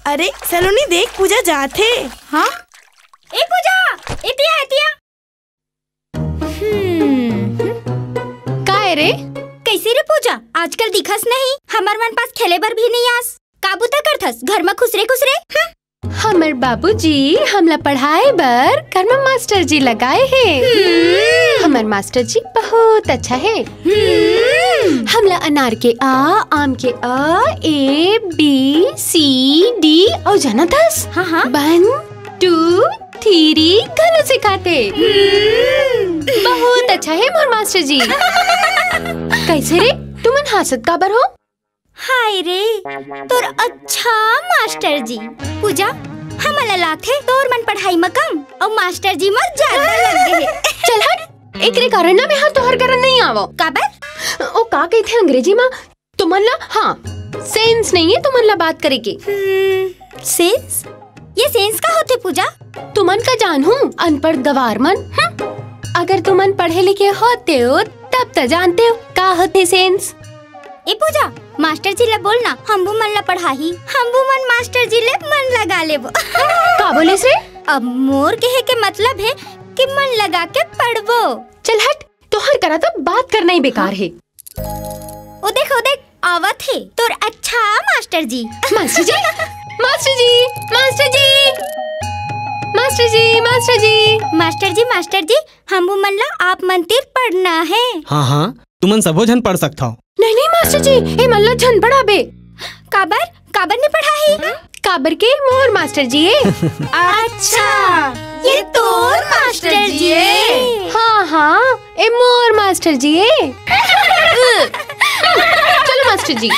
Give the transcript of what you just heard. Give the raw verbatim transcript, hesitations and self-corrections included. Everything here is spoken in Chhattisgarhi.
अरे सलोनी, देख, पूजा जात हे। हाँ? ए पूजा, एतिया, एतिया। हम्म, हम्म। काय रे? कैसे रे पूजा, आजकल दिखस नहीं, हमर मन पास खेले बर भी नहीं आस। का बुता करथस घर म खुसरे खुसरे? हम्म। हमर बाबूजी हमला पढ़ाए बर घर म मास्टर जी लगाए हे। हम्म। हमर मास्टर जी बहुत अच्छा हे। हम्म। हमला अनार के आ, आम के अ, ए, बी, सी, डी अउ जानत हस? हाँ, हाँ। वन, टू, थ्री घलो सिखाथे। हम्म। बहुत अच्छा हे मोर मास्टर जी। कैसे रे, तुमन हांसत काबर हो? हाय रे, तोर अच्छा मास्टर जी। पूजा, हमन ला लागथे तोर मन पढ़ाई म कम अउ मास्टर जी म ज्यादा लगे हे। चल हट, एकरे कारण ना मैं हा तोहर करा नहीं आवंव। काबर? ओ का कहिथे अंग्रेजी म, तुमन ला, हाँ, सेंस नहीं हे तुमन ला बात करे के। हम्म, सेंस? ये सेंस का होथे पूजा? तुमन का जानहू, अनपढ़ गवार मन। हम्म। अगर तुमन पढ़े लिखे होतेव तब त जानतेव का होथे सेंस। ए पूजा, मास्टर जी ला बोल ना, हमू मन ला पढ़ाही। हमू मन मास्टर जी ले मन लगा लेबो। का बोलिस रे? अब मोर कहे के मतलब हे कि मन लगा के पढ़बो। चल हट, तोहर करा तो बात करना ही बेकार हे। ओ देख, ओ देख, आवत हे तोर अच्छा मास्टर जी। मास्टर जी, मास्टर जी, मास्टर जी, मास्टर जी, मास्टर जी। मास्टर जी, मास्टर जी, हमू मन ला आप मन तीर पढ़ना हे। हाँ, हाँ, तुमन सबो झन पढ़ सकथव। नहीं, नहीं मास्टर जी, ए मन ला झन पढ़ाबे। काबर? काबर नहीं पढ़ाही? काबर के मोर मास्टर जी हे। अच्छा, ये तोर मास्टर जी हे? हाँ, हाँ, ए मोर मास्टर जी हे। चलो मास्टर जी।